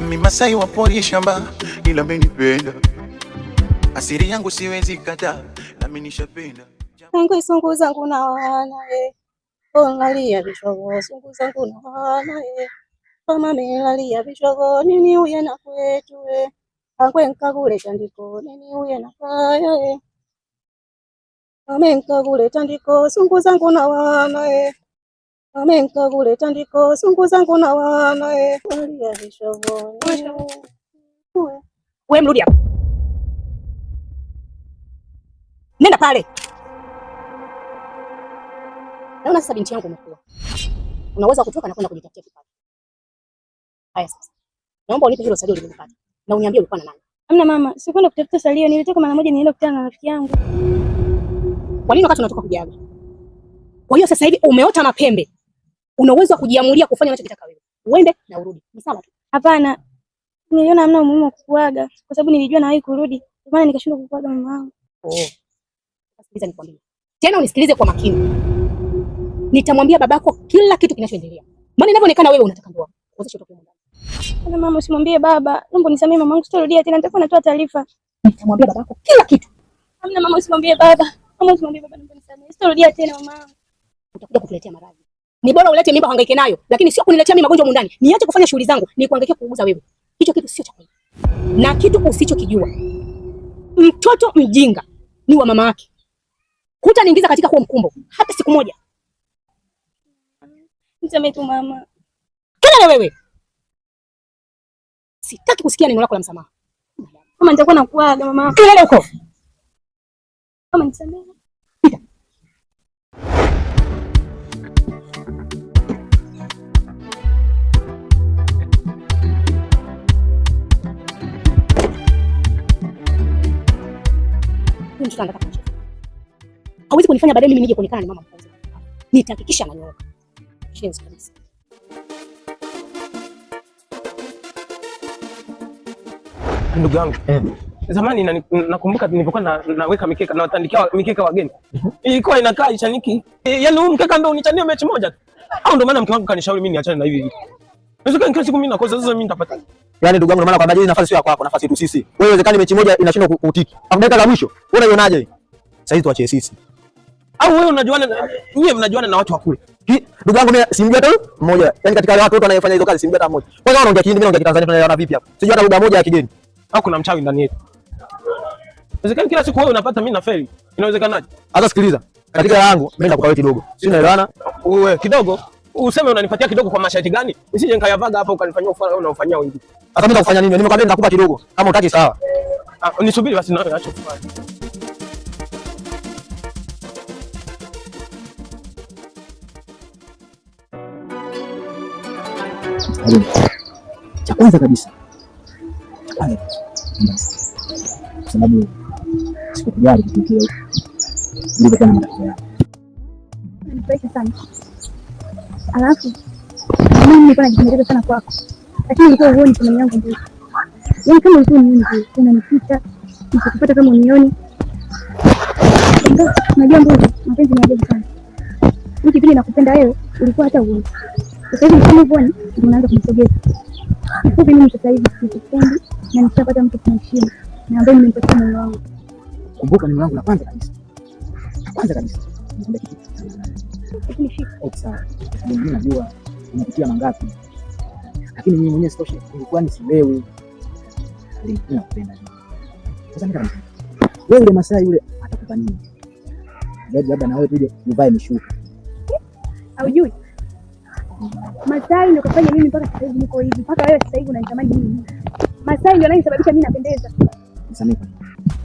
Mi Masai wa pori shamba, ila amenipenda. Asiri yangu siwezi kataa, nami nishapenda. Angwe sungu zangu na wana eh. Ongalia vishogo sungu zangu na wana eh. Mama melalia vishogo nini uye na kwetu eh. Angwe nkagule tandiko nini uye na kaya eh. Mame nkagule tandiko sungu zangu na wana eh. Mame nkagule tandiko sungu zangu na wana eh. Lalia vishogo nini uye. Wewe mrudi hapa. Nenda pale. Naona sasa binti yangu umekua. Unaweza kutoka na kwenda kujitafutia kipato. Haya sasa. Naomba unipe hilo salio ulilopata na uniambie ulikuwa na nani. Hamna mama, sikwenda kutafuta salio, nilitoka mara moja nienda kukutana na rafiki yangu. Kwa nini wakati unatoka kujiaga? Kwa hiyo sasa hivi umeota mapembe. Una uwezo wa kujiamulia kufanya unachokitaka wewe. Uende na urudi. Ni sawa tu. Hapana. Niliona hamna umuhimu wa kukuaga kwa sababu nilijua nawahi kurudi. Kwa maana nikashindwa kukuaga mama wangu. Oh. Sikiliza nikwambie. Tena unisikilize kwa makini. Nitamwambia babako kila kitu kinachoendelea. Maana inavyoonekana wewe unataka ndoa. Uwezeshe utoke ndani. Hapana mama, usimwambie baba. Naomba unisamehe mama wangu, sitarudia tena, nitakuwa natoa taarifa. Nitamwambia babako kila kitu. Hamna mama, usimwambie baba. Mama, usimwambie baba, naomba unisamehe. Sitarudia tena mama wangu. Utakuja kutuletea maradhi. Ni bora ulete mimba uhangaike nayo, lakini sio kuniletea mimi magonjwa mundani. Niache kufanya shughuli zangu, ni kuhangaikia kuuguza wewe. Hicho kitu sio cha kweli. Na kitu usichokijua. Mtoto mjinga ni wa mama yake. Hutaniingiza katika huo mkumbo hata siku moja. Nisamehe tu mama. Kelele wewe. Sitaki kusikia neno lako la msamaha. Mama, nitakuwa nakuaga mama. Kelele huko. Mama, nisamehe. Pita. Huyu mtoto anataka kunicheza. Hawezi kunifanya baadaye mimi nije kuonekana ni mama mpuuzi. Nitahakikisha ananyooka. Shenzi kabisa. Ndugu yangu zamani nakumbuka nilipokuwa naweka mikeka nawatandikia mikeka wageni, ilikuwa inakaa ichaniki. Yaani huu mkeka ndio unichanie mechi moja tu, au ndio maana mke wangu kanishauri mimi niachane na hivi vitu. Inawezekana kila siku mimi nakosa, sasa mimi nitapata. Yaani ndugu yangu, ndio maana kwamba hii nafasi sio ya kwako, nafasi yetu sisi. Wewe inawezekana mechi moja inashindwa kutiki. Alafu dakika za mwisho, wewe unaionaje hii? Sasa hizi tuachie sisi. Au wewe unajuana, nyie mnajuana na watu wa kule? Ndugu yangu mimi simjui hata mmoja. Yaani katika wale watu wote wanayofanya hizo kazi simjui hata mmoja. Kwanza wanaongea Kihindi, mimi naongea Kitanzania, tunaelewana vipi hapa? Sijui hata lugha moja ya kigeni. Au kuna mchawi ndani yetu? Inawezekana kila siku wewe unapata, mimi nafeli. Inawezekanaje? Hata sikiliza. Katika yangu mimi nitakupa wewe kidogo. Si unaelewana? Wewe kidogo. Useme unanipatia kidogo kwa masharti gani? Nisije nikayavaga hapa ukanifanyia ufala wewe unaofanyia wengine. Hata mimi nitakufanya nini? Nimekwambia nitakupa kidogo. Kama hutaki sawa. Ah, nisubiri basi na acha kufanya. Cha kwanza kabisa. Cha kwanza kabisa. Kwa sababu sikukujali kitu kile. Nilikuwa na matatizo yangu. Unanifurahisha sana. Alafu mimi nilikuwa najipendekeza sana kwako. Lakini ulikuwa huoni thamani yangu ndio. Yaani kama ulikuwa unioni vile, unanipita, nikikupata kama unioni. Unajua mbuzi, mapenzi ni ajabu sana. Mimi kipindi nakupenda wewe, ulikuwa hata huoni. Sasa hivi kama huoni, ndio unaanza kunisogeza. Kifupi mimi sasa hivi sikupendi na nishapata mtu kumheshimu na ambaye nimempatia moyo wangu. Kumbuka neno langu la kwanza kabisa. La kwanza kabisa. Nikwambia kitu. Lakini shika. Okay, sawa. Kwa sababu mimi najua unapitia mangapi. Lakini mimi mwenyewe sitoshi, nilikuwa nisilewi. Mimi nakupenda. Sasa mimi wewe yule Masai yule atakupa nini? Zaidi labda na wewe tuje uvae mishuka. Haujui? Masai ndio kafanya mimi mpaka sasa hivi niko hivi. Mpaka wewe sasa hivi unanitamani mimi. Masai ndio anayenisababisha mimi napendeza. Nisamehe.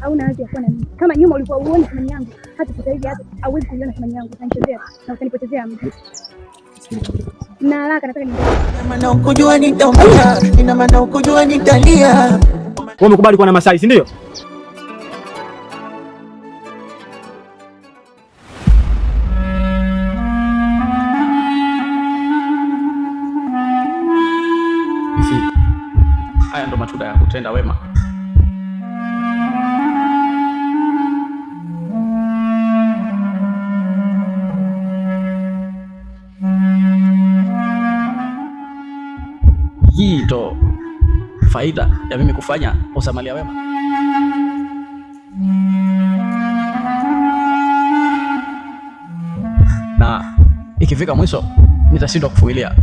Hauna haja ya kuwa na mimi. Kama nyuma ulikuwa uone thamani yangu, hata sasa hivi hata hauwezi kuiona thamani yangu. Utanichezea na utanipotezea muda. Na haraka nataka niondoke. Ina maana ukujua nitaumia, ina maana ukujua nitalia. Wewe umekubali kuwa na Masai, si ndio? Haya ndo matunda ya kutenda wema. Hii ndo Faida ya mimi kufanya usamalia wema. Na ikifika mwisho nitashindwa kuvumilia.